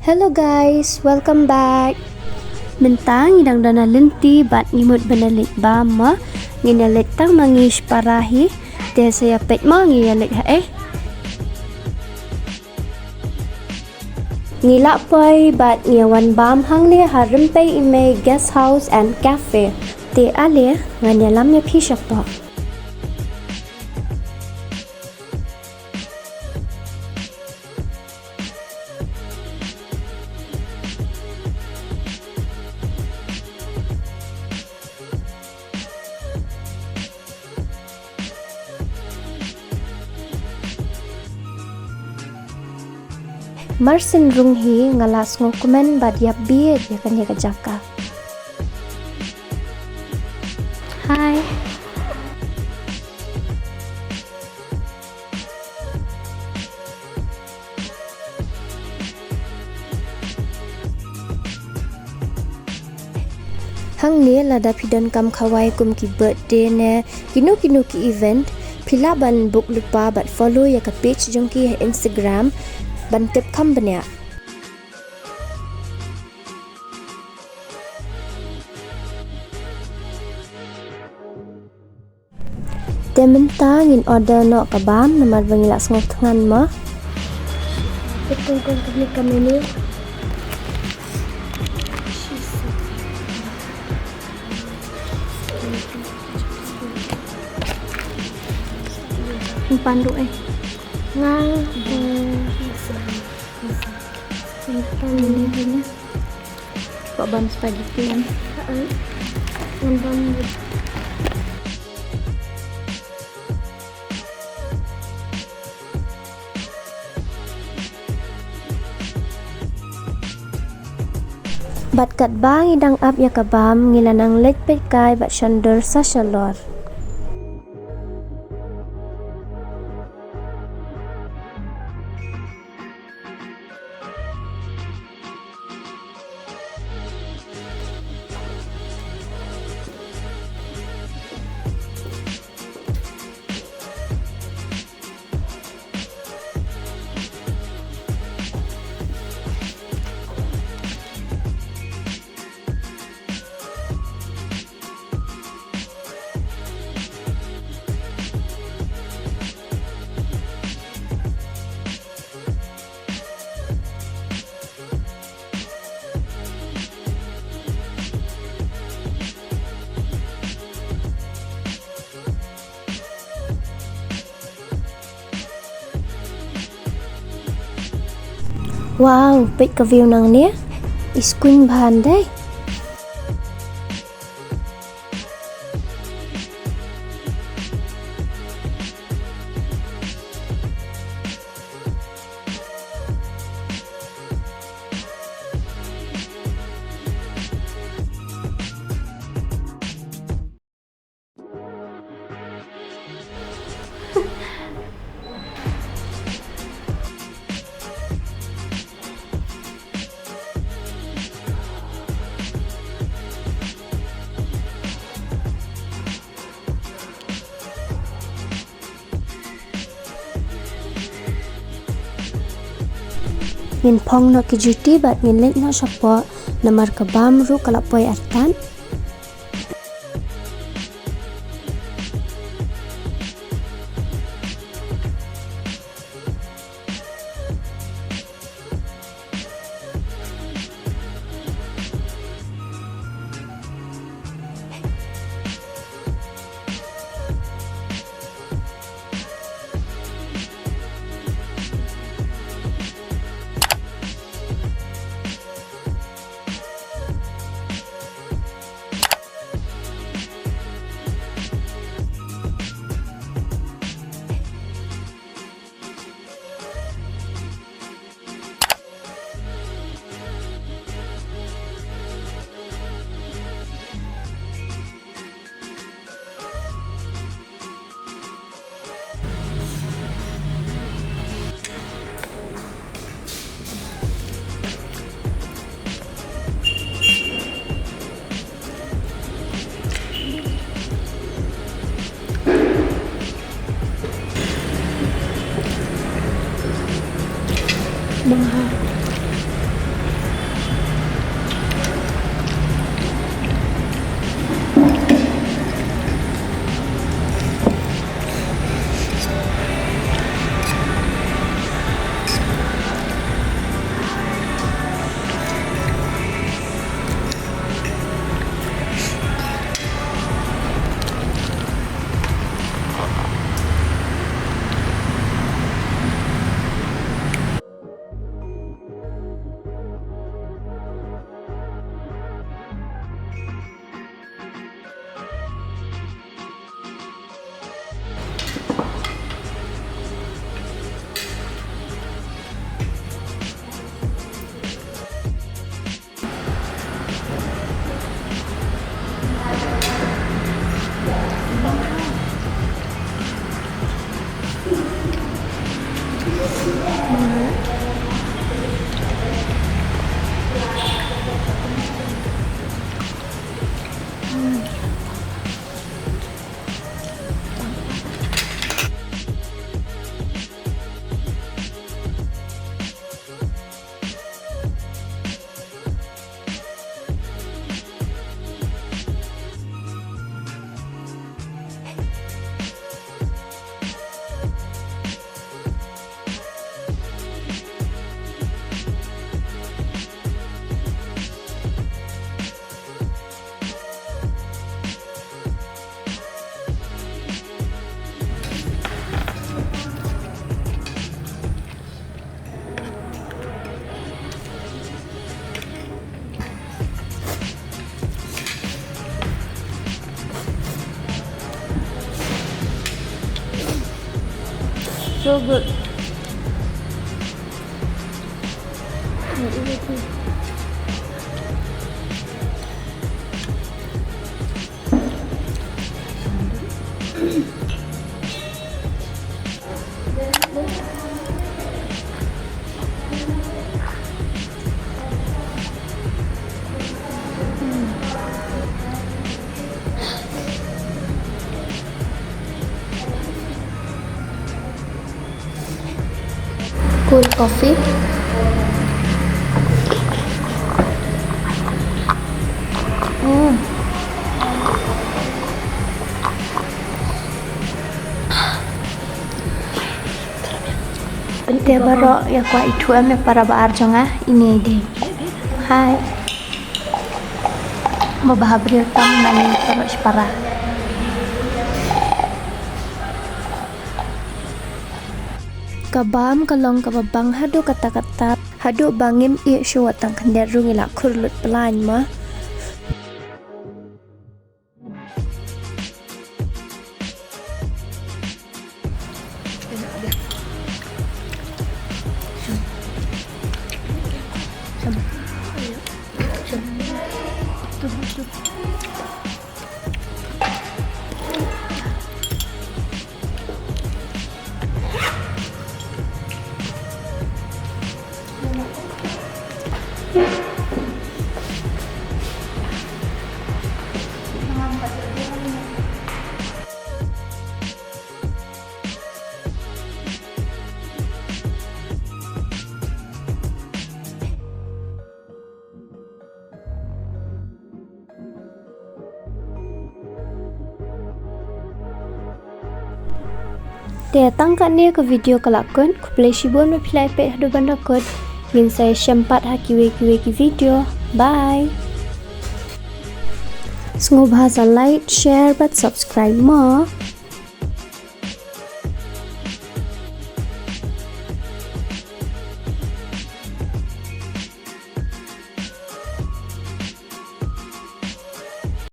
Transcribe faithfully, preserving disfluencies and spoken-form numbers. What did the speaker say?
Hello guys, welcome back. Mynta ngi dang don ha lynti bad ngi mut ban ïa leit bam mo. Ngin ïa leit tang ma ngi shipara hi. Te sa ïa peit mo ngi ïa leit ha eh. Ngi la poi bad ngi ïa wan bam hangne ha Rympei I Mei Guest House and Cafe. Te ale ngan ïalam ïa phi shapoh. Marsien rung hi nga la sngewkmen bad ïap bha ïa kane ka jaka. Hi. Hangne lada phi donkam khawai kum ki birthday ne kino kino ki event, phi lah ban book lypa bad follow ïa ka page jong ki ha Instagram ban tip kham bniah. Te mynta ngin order noh ka bam namar ba ngi la sngew thngan mo. Ito ko kami kami ni. Ang pandu eh. Nga. Ang pandu eh. Kok bam spaghetti kan? Heeh. Ngan bam. Bad katba ngi dang ap ïa ka bam ngi la nang leit peitkai bad shon dur sa shalor. Wow, peit ka view nangne. Is kuñ bhan dei. Ngin phong noh ki juti bad ngin leit noh shapoh namar ka bam ruh ka la poi artat. Bang ha. So good. Cool coffee. Hmm. Te baroh ïa kwah ithuh em ïa para ba ar jong nga, ine i dei. Hai. Ba bha briew tam na ngi baroh shipara. Ka bam ka long kaba bang haduh katta katta, haduh ba ngim ïeh shuh wat tang khyndiat ruh ngi la khur lut plaiñ ma. Te tang katne ka video ka la kut, khublei shibun ba phi la ïa peit haduh ban da kut. Ngin sa ïashem pat ha kiwei kiwei ki video. Bye. Sngewbha sa like, share bad subscribe mo.